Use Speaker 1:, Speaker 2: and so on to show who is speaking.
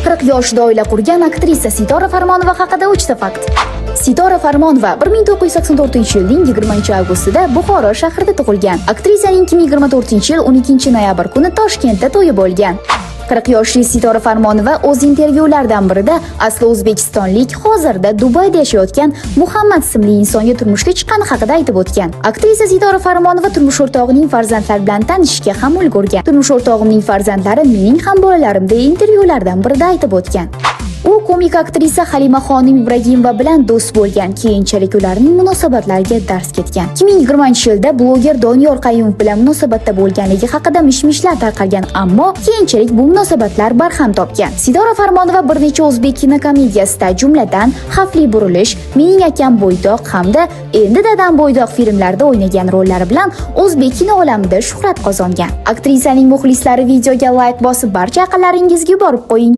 Speaker 1: 40 yoshida oila qurgan aktrisa Sitora Farmonova haqida 3 ta fakt. Sitora Farmonova 1984-yilning 20-avgustida Buxoro shahrida tug'ilgan. Aktrisaning 2024-yil 12-noyabr kuni Toshkentda to'yi bo'lgan. 40 yoshli Sitora Farmonova o'z intervyularidan birida asli o'zbekistonlik, hozirda Dubayda yashayotgan Muhammad ismli insonga turmushga chiqqani haqida aytib o'tgan. Aktrisa Sitora Farmonova turmush o'rtog'ining farzandlari bilan tanishishga ham ulgurgan. "Turmush o'rtog'imning farzandlari mening ham bolalarim", deya intervyulardan birida aytib o'tgan. U komik aktrisa Halima xonim Ibragimova bilan do'st bo'lgan, keyinchalik ularning munosabatlariga darz ketgan. 2020-yilda bloger Doniyor Qayumov bilan munosabatda bo'lganligi haqida mish-mishlar tarqalgan, ammo keyinchalik bu munosabatlar barham topgan. Sitora Farmonova bir necha o'zbek kinokomediyasida, jumladan Xavfli burilish, Mening akam bo'ydoq hamda Endi dadam bo'ydoq filmlarida o'ynagan rollari bilan o'zbek kino olamida shuhrat qozongan. Aktrisaning muxlislari, videoga layk bosib, barcha yaqinlaringizga yuborib qo'ying.